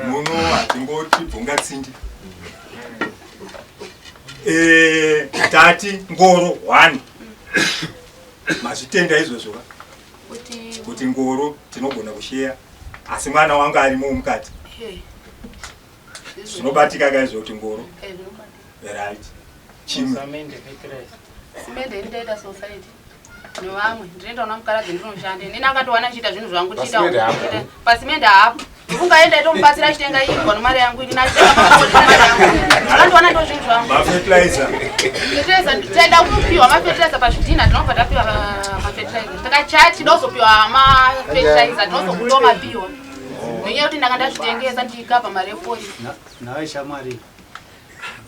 Speaker 5: muno, hatingoti bvunga tsindi. Tati ngoro 1, mazvitenda izvozvo ka?
Speaker 3: Kuti?
Speaker 5: Kuti ngoro tinogona kusheya, asi mwana wangu arimo mukati. Zvinobatika ka izvo kuti ngoro?
Speaker 3: Zvinobatika.
Speaker 5: Right, chimwe?
Speaker 3: Simende ini ndaita society nevamwe, ndinoenda kuna mukaradzi, ndinoshanda inini, akatowana chiita zvinhu zvangu.
Speaker 9: Pasimende hapo.
Speaker 3: Pasimende hapo, ndikungaenda itomubatsira achitenga igwa nomari yangu, ini nachitenga mari yangu, akandiwana, ndo zvinhu zvangu.
Speaker 5: Mafertilizer?
Speaker 3: Fertilizer taida kupiwa mafertilizer pazvidhina, tinobva tapiwa mafertilizer. Takachati tozopiwa mafertilizer, tinozobudawo mapiwa nenyaya yekuti ndanga ndazvitengesa ndichikavha mari yepolisi.
Speaker 6: Nawe shamwari.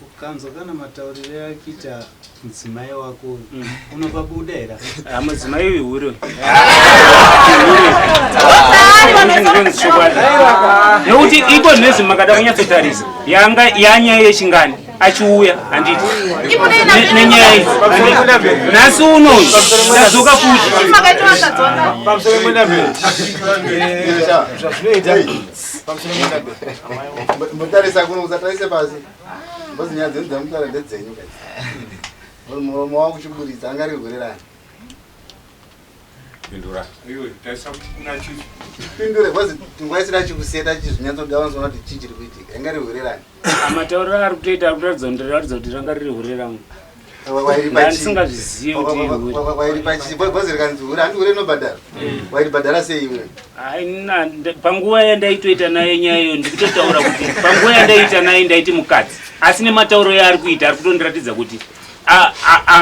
Speaker 6: Ukanzwa kana mataurire akuita mudzimai wako uyu, unopabuda here?
Speaker 1: Ah, mudzimai uyu hure. Nekuti iko nhezi makada kunyatsotarisa yanga yanyaya yechingani achiuya handiti nenyaya idzi nhasi uno ndadzoka futi.
Speaker 9: Pamusoro mwenda mberi. Zvazvinoita. Pamusoro mwenda mberi.
Speaker 2: Mbotarisa kuno usatarise pasi. Mbozi nyaya dzenyu dzamutaura ndedzenyu guys. Muromo wangu chiburitsa anga riri rani.
Speaker 9: Pindura.
Speaker 5: Iwe tarisa kuna chief.
Speaker 2: Pindure bhozi nguva isina chikuseta chizvinyatsoda wanzoona kuti chii chiri kuitika. Anga riri rani.
Speaker 1: Matauriro ari kutoita ari kuratidza ndiratidza kuti ranga riri hure rangu. Ndandisingazvizive kuti ihure.
Speaker 2: Wairipa chii? Bhozi rikanzi hure handi hure inobhadhara. Wairibhadhara sei iwe?
Speaker 1: Haina, panguva yandaitoita naye nyaya iyo ndikutotaura kuti panguva yandaiita naye ndaiti mukadzi, asi nematauro yaari kuita ari kutondiratidza kuti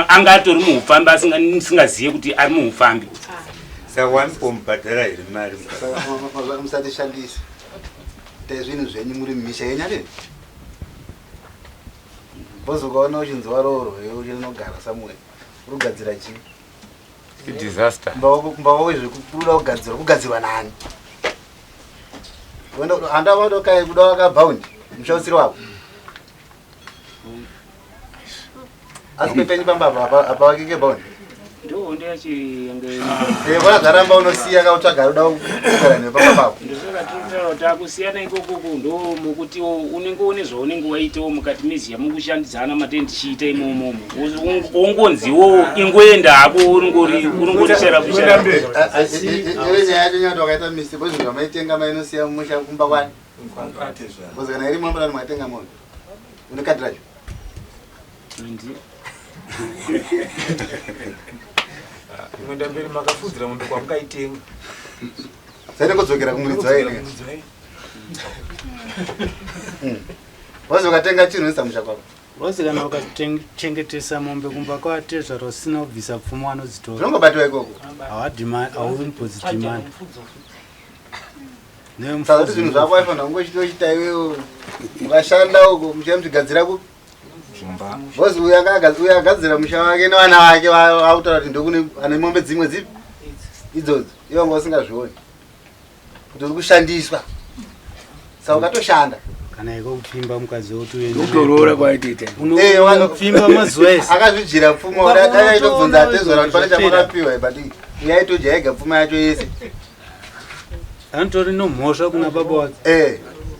Speaker 1: anga atori muupfambi asingazive kuti ari muupfambi.
Speaker 8: Saka wanipombhadhara here mari?
Speaker 2: Saka musatishandise. Itai zvinhu zvenyu muri mumisha yenyu ati. Bhozi ukaona uchinzi waroorwa iwe uchinogara somewhere. Uri kugadzira chii?
Speaker 9: Disaster.
Speaker 2: Kumba kwako izvi kuda kugadzirwa, kugadzirwa nani? Handa watokai kuda wakabhaundi musha usiri wako. Asi pepenyu pamba apa apa wakike bhaundi.
Speaker 1: Ndohondo yacho yange
Speaker 2: Eh, bora zvaramba unosiya kautsvaga uda kugara nepamba pako.
Speaker 1: Ndosaka tinotaura kuti akusiyana ikokoko ndo mukuti unenge une zvaunenge waitawo mukati meziya mukushandidzana matende tichiita imomomo wongonziwo ingoenda hako unongori unongori shara kushara.
Speaker 2: Iwe nyaya yacho nyaya wakaita mistake bozvinhu zvamaitenga mainosiya mumusha kumba kwani. Bozi kana iri mombe mwaitenga mombe. Une kadhi racho.
Speaker 10: Mwenda mberi makafudzira mombe kwamukaitenga.
Speaker 2: Sainongodzokera kumuridzi wayo ine. Bozi ukatenga chinhu unoisa musha kwako.
Speaker 6: Bozi kana ukachengetesa mombe kumba kwatezvara usina kubvisa pfuma vanodzitora.
Speaker 2: Zvinongobatiwa ikoko.
Speaker 6: Haumbodzidhimandi.
Speaker 2: Saka kuti zvinhu zvako waifanira kunge uchitochita iwewe mukashanda uko musha muchigadzira ku Bozi uyu uyu agadzira musha wake nevana vake vakutaura kuti ndokune ane mombe dzimwe dzipi idzodzo iwe wanga usingazvioni kuti uri kushandiswa saka ukatoshanda
Speaker 6: Kana iko kupfimba mukadzi woti uende
Speaker 11: Kutoroora kwaitoita.
Speaker 6: Unopfimba mazuva ese.
Speaker 2: Akazvidyira pfuma dai aitobvunza atezvara kuti pane chamakapiwa but iye aitodya ega pfuma yacho yese.
Speaker 6: Anotori nomhosva kuna baba wake.
Speaker 2: Eh.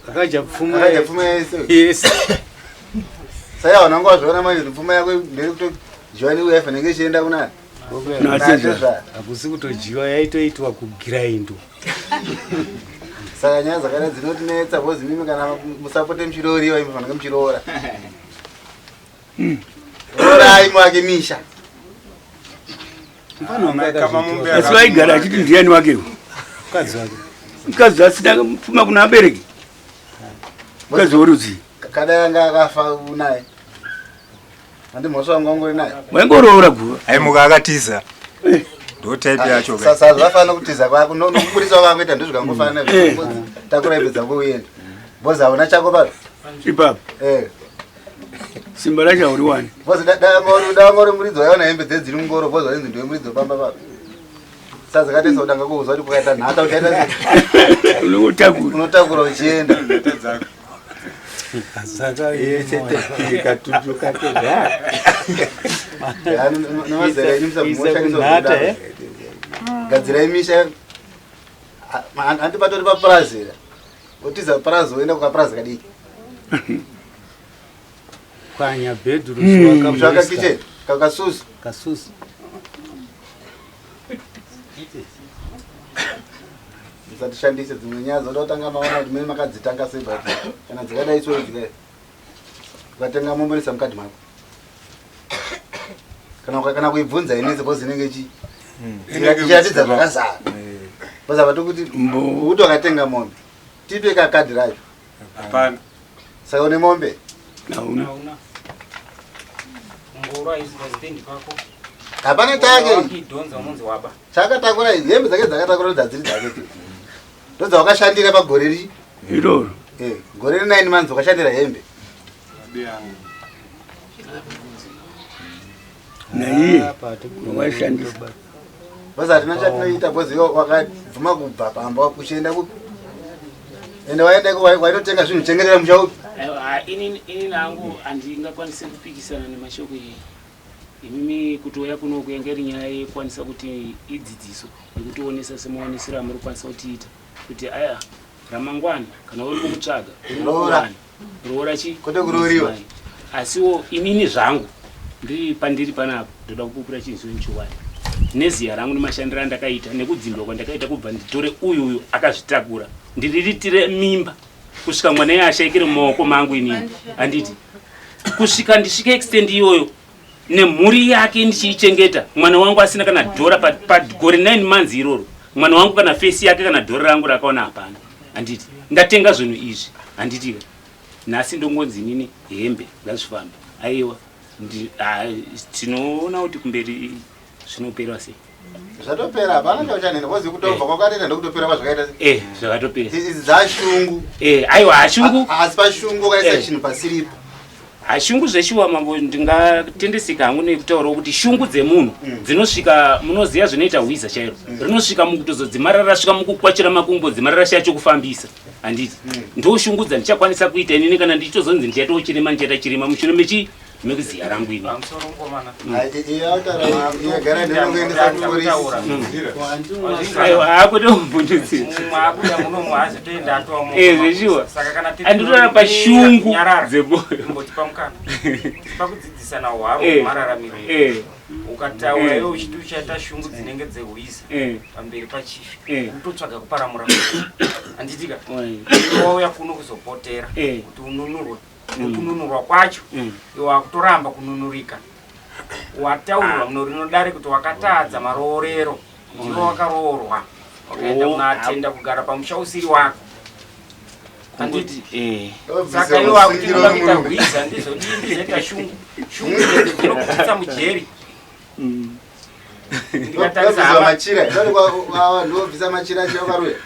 Speaker 6: Akadya pfuma
Speaker 2: Akadya pfuma yese.
Speaker 6: Yese.
Speaker 2: Saka vanhu vanga vazviona manje kuti pfuma yako nderikutodyiwa neuya inenge ichienda kuna
Speaker 6: Natezvara. Hakusi kutodyiwa yaitoitwa kugiraindwa.
Speaker 2: Saka nyaya dzakadai dzinotinetsa because mimi kana musapote muchirooriwa imi fanike muchiroora. Roorai muake misha.
Speaker 11: Asi vaigara achiti ndiani wakewo?
Speaker 6: Mukadzi wake.
Speaker 11: Mukadzi asina pfuma kuna abereki. Mukadzi worudzi.
Speaker 2: Kadai anga akafa unaye. Handi mhosva wanga ungori naye.
Speaker 11: Waingoroora guva.
Speaker 5: Aimuka akatiza. Ndo type yacho.
Speaker 2: Sasa zvafanira kutiza kwako nokuburisa kwakuita ndozvikangofanana takura hembe dzako uende. Bozi hauna chako papi.
Speaker 11: Ipapo.
Speaker 2: Eh.
Speaker 11: Simba racho hauriwani.
Speaker 2: Bozi danga uri muridzi waiona hembe dze dziri mungoro bozi wainzi ndiwe muridzi wepamba papi. Sasa dzakatesa kutanga kuuza kuti kukaita nhata uchaita sei?
Speaker 11: Unotakura.
Speaker 2: Unotakura uchienda.
Speaker 8: Katutu kake
Speaker 2: Nemazera enyu
Speaker 6: Isa kunhata, eh?
Speaker 2: Gadzirai misha. Handi patori papurazi here? Wotiza purazi woenda kukapurazi kadiki.
Speaker 6: Kwanya bhedhuru
Speaker 2: Kutsvaka kitchen kakasusu.
Speaker 6: Kasusu.
Speaker 2: Musatishandise dzimwe nyaya dzoda kutanga maona kuti mene makadzitanga sei but kana dzikadai so dzikadai. Ukatenga mombe unoisa mukadhi mako. Kana kana kuibvunza inetse because inenge ichi ichiratidza zvakazara. Because apa tokuti kuti wakatenga mombe tipe kakadhi racho.
Speaker 5: Hapana.
Speaker 2: Saka une mombe?
Speaker 11: Hauna.
Speaker 7: Ngoro haisi pastendi pako.
Speaker 2: Hapana chake.
Speaker 7: Wakidhonza unonzi waba.
Speaker 2: Chakatakura hembe dzake dzakatakura dzadziri dzake. Ndodzawakashandira pagore ri
Speaker 11: Iroro.
Speaker 2: Eh, gore ri 9 months wakashandira hembe.
Speaker 11: Naiye waishandisa.
Speaker 2: Basi hatina chatinoita because iwe wakabvuma kubva pamba uchienda kupi? Ende waenda iko waitotenga zvinhu chengetera musha upi?
Speaker 1: Aiwa, ini ini nangu handingakwanise kupikisana nemashoko iyi. Imimi kutouya kuno yanga iri nyaya yekwanisa kuti idzidziso yekutionesa semaonesero amuri kukwanisa kutiita kuti aya ramangwana kana uri kumutsvaga
Speaker 2: Roora.
Speaker 1: roora chi
Speaker 2: Kwete kurooriwa.
Speaker 1: mudzimai. Asiwo inini zvangu ndiri pandiri panapa ndoda kupupura chinhu chokwadi neziya rangu nemashandiro andakaita nekudzindwa kwandakaita kubva nditore uyu uyu akazvitakura ndiriritire mimba kusvika mwana iye ashaikire mumaoko mangu inini handiti kusvika ndisvike extend iyoyo nemhuri yake ndichiichengeta mwana wangu asina kana dhora pagore 9 months iroro mwana wangu kana fesi yake kana dhora rangu rakaona hapana handiti ndatenga zvinhu izvi handiti nhasi ndongonzi inini hembe ngazvifambe aiwa tinoona kuti kumberi zvinopera sei.
Speaker 2: Zvatopera hapana chauchanena because kutobva kwakatoita ndokutopera kwazvakaita.
Speaker 1: Eh, zvakatopera.
Speaker 2: Idzi dzashungu.
Speaker 1: Eh, aiwa hashungu.
Speaker 2: Asi pashungu ukaisa chinhu pasiripo.
Speaker 1: Hashungu zveshuwa mambo ndingatendeseka hangu nekutaurawo kuti shungu dzemunhu dzinosvika munoziva zvinoita hwiza chairo rinosvika mukutozodzimara rasvika mukukwachira makumbo dzimara rashaya chokufambisa handiti ndo shungu dzandichakwanisa kuita inini kana ndichitozonzi ndichaitawo chirema ndichaita chirema mushure mechi mekuziya rangu ini.
Speaker 7: Pamusoro mukomana.
Speaker 2: Yagara ndinokuendesa kupolisi.
Speaker 1: Aiwa hakuti umubvundutsira.
Speaker 7: Mumwe akuda muno haazotoenda atova muno.
Speaker 1: Eh, zveshuwa.
Speaker 7: Saka kana tiri
Speaker 1: Andinotaura pashungu
Speaker 7: nyarara.
Speaker 1: dzemoyo.
Speaker 7: Imbotipa mukana. Tipa kudzidzisana hwaro
Speaker 1: Eh,
Speaker 7: hwemararamiro edu.
Speaker 1: eh.
Speaker 7: Ukataura
Speaker 1: Eh.
Speaker 7: iwe uchiti uchaita shungu dzinenge dzehwiza
Speaker 1: Eh.
Speaker 7: pamberi pachifi.
Speaker 1: Eh.
Speaker 7: Utotsvaga kuparamura. Handitika.
Speaker 1: Oi.
Speaker 7: Iwe wauya kuno kuzopotera
Speaker 1: Eh.
Speaker 7: kuti ununurwe. Nekununurwa kwacho iwe wakutoramba kununurika. Wataurwa muno rino dare kuti wakatadza maroorero. Ndiwe wakaroorwa. Wakaenda
Speaker 1: Oh,
Speaker 7: kunoatenda kugara pamusha usiri wako. Handiti.
Speaker 1: Eh.
Speaker 7: Saka iwe wakuti unoda kuita hwiza ndizvo ndizoita shungu. Shungu idzi dzinokuputsa mujeri. Ndikatarisa
Speaker 2: Ndobvisa
Speaker 7: hama
Speaker 2: machira. Ndobvisa machira acho wakaruya.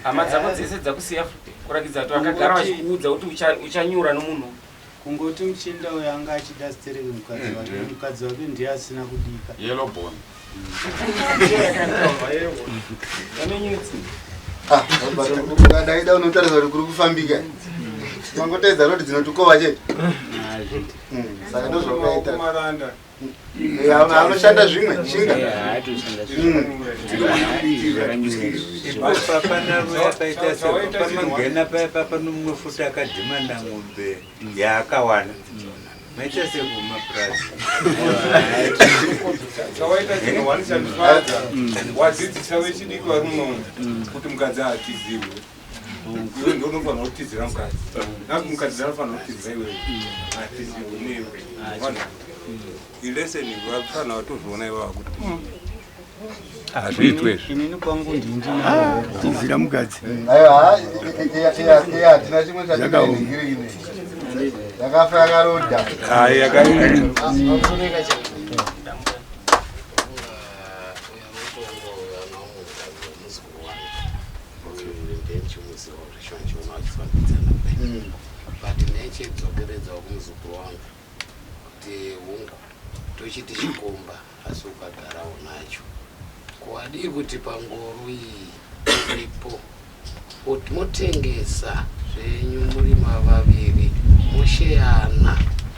Speaker 7: hama dzako dzese dzakusiya kurakidza kuti vakagara vachikuudza kuti uchanyura nomunhu.
Speaker 6: Kungoti muchinda uyo anga achida stereki mukadzi wake, mukadzi wake ndiye asina kudika.
Speaker 9: Yellow bone.
Speaker 2: Ah, ukadaida unotarisa kuti kuri kufambika. Mangoteedza rodi dzinotikova chete. Saka ndozvakaita.
Speaker 5: Maranda.
Speaker 2: Eh, anoshanda zvimwe, shinga.
Speaker 8: Ipapa yakaita sepamagena paya papanomumwe futi akadhimanda ng'ombe yaakawana maita sekumapurazi.
Speaker 5: Chawaita chinhu wani chandifadza, wadzidzisa vechidiki vari munomu kuti mukadzi haatizirwe. Iwe ndiwe unofanira kutizira mukadzi, naku mukadzi anofanira kutizira iwewe, hatizirwe newe. Ileseni vafanira vatozviona ivava kuti
Speaker 11: Hazviitwe
Speaker 5: izvi.
Speaker 6: Inini kwangu ndindinawo.
Speaker 11: Tizira mukadzi.
Speaker 2: Aiwa, iye hatina chimwe
Speaker 11: Zvakaoma.
Speaker 2: chatinengirine. Yakafa yakarodha.
Speaker 5: Hai, yakarodha.
Speaker 12: But nechidzokeredzawo kumuzukuru wangu kuti hungu tochiti chikomba asi ukagarawo nacho kuwadii kuti pangoro iyi iripo kuti motengesa zvenyu muri mavaviri mosheyana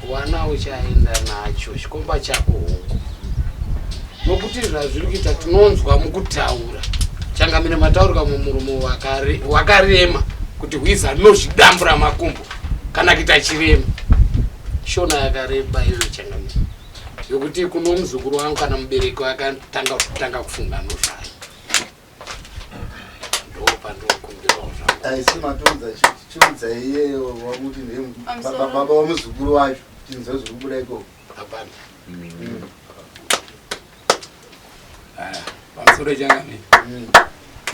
Speaker 12: wana uchaenda nacho chikomba chako hungu nokuti zvazviri kuita tinonzwa mukutaura changamire mataurika mumuromo wakarema kuti hwiza rinozvidambura makumbo kana kuita chirema shona yakareba iyo changamire yokuti kuno muzukuru wangu kana mubereki wakatanga kutanga kufunga nozvayo ndo pandinokumbirawo zvangu.
Speaker 2: Aisi matoudza chiudza iyeyo wakuti ndiye baba wamuzukuru wacho tinzwe zviri kubuda ikoko.
Speaker 12: Hapana.
Speaker 13: Pamusoro changamire,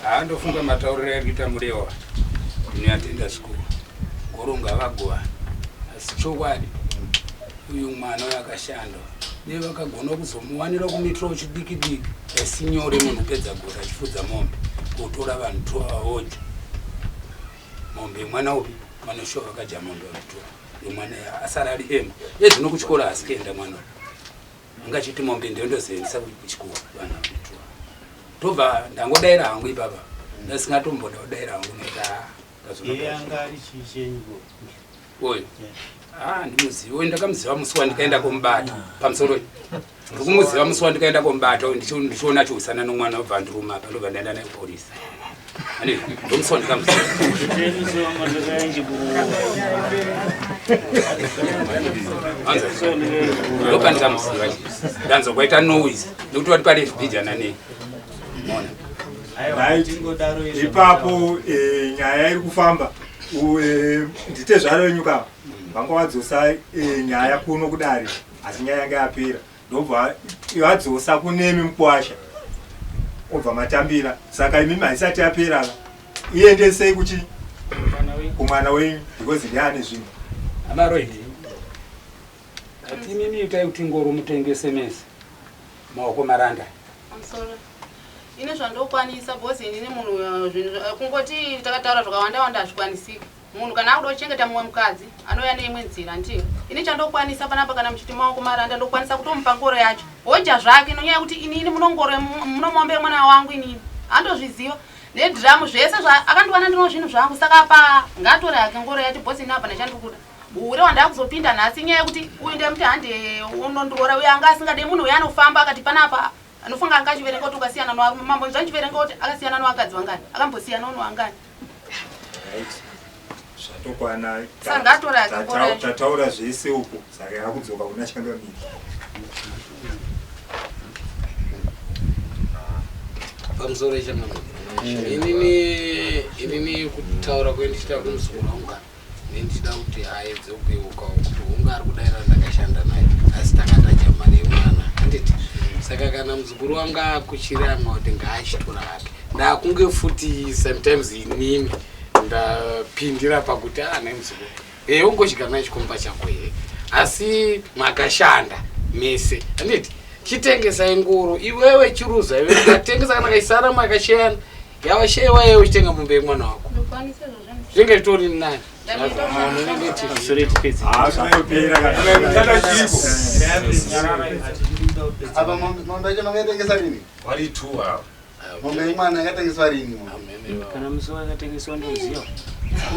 Speaker 13: haandofunga matauriro ari kuita Murewa ndinoyatenda zvikuru. Goronga vagovana, asi chokwadi uyu mwana uyu akashanda nevakagona kuzomuwanira kumitiro chidiki diki asi nyore munhu kupedza gore achifudza mombe kutora vanhu tovavodya mombe mwana upi mwana shuwa vakadya mombe vachitora yomwana asara ari ema ezvino kuchikoro haasi kuenda mwana uyu. Anga achiti mombe ndiyo ndozoendesa kuchikoro vana vanditua. Tobva ndangodaira hangu ipapa. Ndasingatomboda kudaira hangu nekuti ah
Speaker 6: ndazoona. Iye anga ari chii chenyu ko?
Speaker 13: Uyu. Ah ndimuziva. Uyu ndakamuziva musi wandikaenda komubata pamusoro. Ndikumuziva musi wandikaenda komubata uyu ndichiona achiwisana nomwana obva andiruma apa ndobva ndaenda naye kupolisi. Ani ndomusi wandikamuziva. Ndopandikamuziva ndanzwa kwaita noise nekuti wati pari bhijana nei. Mona.
Speaker 5: Right. Ipapo eh, nyaya iri kufamba eh, nditezvaro venyu ka vanga vadzosa eh, nyaya kuno kudare asi nyaya yanga yapera ndobva vadzosa kunemi mukwasha obva matambira saka imimi haisati yapera iendesei kuchi kumwana wenyu because ndiye ane zvinhu
Speaker 13: amaroi ati imimi itai kuti ngoro mutengese mese maoko maranda
Speaker 3: ine zvandokwanisa because inini munhu eh, zvinhu eh, kungoti takataura zvakawanda wanda hazvikwanisiki Munhu kana akuda kuchengeta mumwe mukadzi anouya neimwe nzira ndiyo. Ini chandokwanisa panapa kana muchiti maoko maranda ndokwanisa kutomupa ngoro yacho. Hodya zvake nonyaya yekuti inini muno ngoro muno mombe yemwana wangu inini. Andozviziva. Nedhiramu zvese zva akandiwana ndino zvinhu zvangu saka apa ngaatore hake ngoro yacho boss ini hapana chandikuda. Hure wandakuzopinda nhasi inyaya yekuti uyu ndemuti hande unondiroora uyu anga asingade munhu uyu anofamba akati panapa anofunga anga achiverenga kuti ukasiyana novarume mambo zvandichiverenga kuti akasiyana novakadzi vangani akambosiyana novangani
Speaker 5: Zvatokwana tataura zvese uko saka yakudzoka kuna changamire.
Speaker 12: Pamusoro changamire. Inini inini kutaura kwendichita kumuzukuru wangu kana nendichida kuti aedze kuyeukawo kuti hungu ari kudaira ndakashanda naye asi tanga tadya mari yemwana handiti saka kana muzukuru wangu akuchiramwa kuti ngaachitora hake ndakunge futi sometimes inini ndapindira pakuti ah nhai muzukuru ee ungodya naye chikomba chako here asi makashanda mese handiti chitengesai ngoro iwewe chiruza iwe ukatengesa kana kaisara makasheyana yavashewa iwe uchitenga mombe yemwana wako zvinenge zvitori nani
Speaker 2: Apa mombe yacho makaitengesa rini?
Speaker 9: Vari two ava.
Speaker 2: Mombe yemwana yakatengeswa rini?
Speaker 1: Kana musi wakatengeswa ndoziva.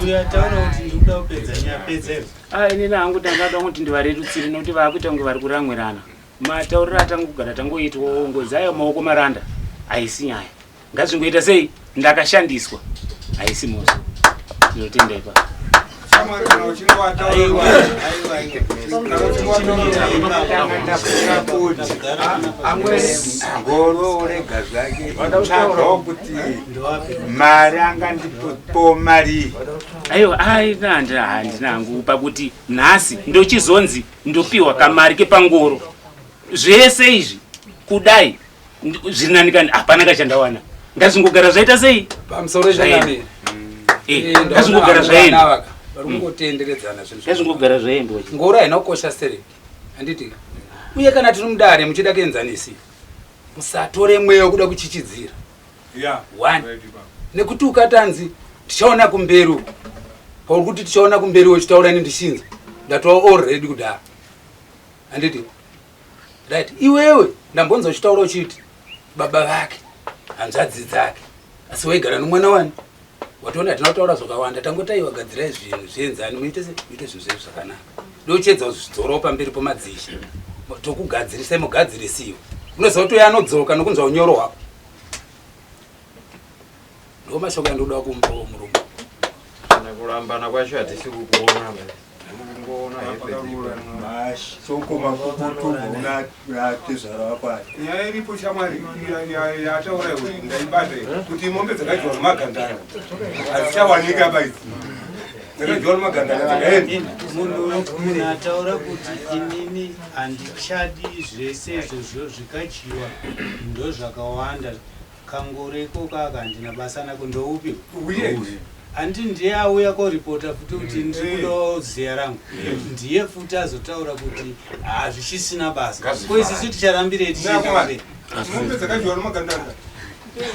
Speaker 6: Uyo ataura kuti ndikuda kupedza nyaya pedza izvo.
Speaker 1: Ah, inini hangu ndangada kuti ndivarerutsire nekuti vakuita kunge vari kuramwirana. Matauriro atangogara tangoitwa ngozi ayo maoko maranda haisi nyaya. Ngazvingoita sei ndakashandiswa haisi mhosva. Ndinotenda ipapo.
Speaker 9: Shamwari kana uchinge wataura
Speaker 8: ngoro orega zvake tsvagawo kuti mari angandipowo marii
Speaker 1: aiwa aina handina handina hangu pakuti nhasi ndochizonzi ndopiwa kamari kepangoro zvese izvi kudai zviri nani kani hapana kachandawana ngazvingogara zvaita sei
Speaker 13: pamusoro changamire
Speaker 1: eh, eh, ngazvingogara zvaenda
Speaker 13: vari kungotenderedzana zvinhu
Speaker 1: ngazvingogara zvaendwa
Speaker 13: ngoro haina kukosha stereki handiti uye kana tiri mudare muchida kuenzanisi musatore mweya wekuda kuchichidzira one nekuti ukatanzi tichaona kumberi uku pauri kuti tichaona kumberi uchitaura ini ndichinzwa ndatova already kudhara handiti Right, iwewe ndambonzwa uchitaura uchiti baba vake hanzvadzi dzake asi waigara nomwana wani watoona hatina kutaura zvakawanda tangoti aiwa gadzirai zvinhu zvienzani muite se muite zvinhu zvenyu zvakanaka ndochedza kuzvidzorowo pamberi pomadzishe tokugadzirisai mugadzirisiwa unoziva kuti uyo anodzoka nokunzwa unyoro hwako ndo mashoko andinoda kumupawo murume
Speaker 4: kana kurambana kwacho hatisi kukuona
Speaker 5: mashoko makukutu unatezvara wako aya
Speaker 9: nyaya iripo shamwari yataura iwe ndaibata kuti mombe dzakadyiwa nemagandanga hadzichawanika ba idzi dzakadyiwa nemagandanga dzakaenda
Speaker 6: munhu ataura kuti inini handichadi zvese izvozvo zvikadyiwa ndozvakawanda Kangoro ikoko aka handina basa nako ndoupi
Speaker 9: Uye.
Speaker 6: Hanti ndiye auya koripota futi kuti ndiri kudawo ziya rangu ndiye futi azotaura kuti hazvichisina basa ko isusu ticharambirei tichienda kumberi
Speaker 9: Mombe dzakadyiwa nemagandanga.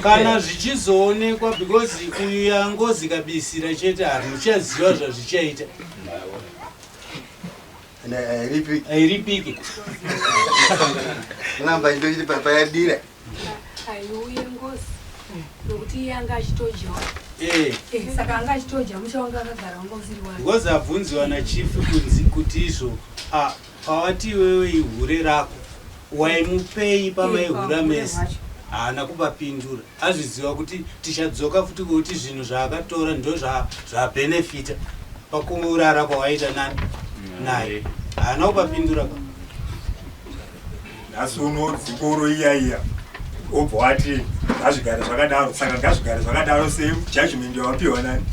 Speaker 6: kana zvichizoonekwa because uyu yangozi kabisira chete hamuchaziva zvazvichaita
Speaker 2: hairipiki
Speaker 6: hairipiki
Speaker 2: Namba ndochiti payadira.
Speaker 14: Aiuye ngozi nokuti iye anga achitodyawo.
Speaker 6: Eh.
Speaker 14: Eh, saka anga achitodya musha wanga akagara wanga usiri wake.
Speaker 6: Ngozi abvunziwa nachifu kunzi kuti izvo ah, pawati iwewe ihure rako waimupei pamaihura
Speaker 14: Eh,
Speaker 6: mese
Speaker 14: pahure
Speaker 6: haana kupapindura azviziva kuti tichadzoka futi kuti zvinhu zvaakatora ndo zvabhenefita pakurara kwawaita nani naye haana kupapindura ka
Speaker 5: Nhasi uno dzikoro iya iya obva wati ngazvigare zvakadaro, saka ngazvigare zvakadaro sejudgment yawapiwa nani?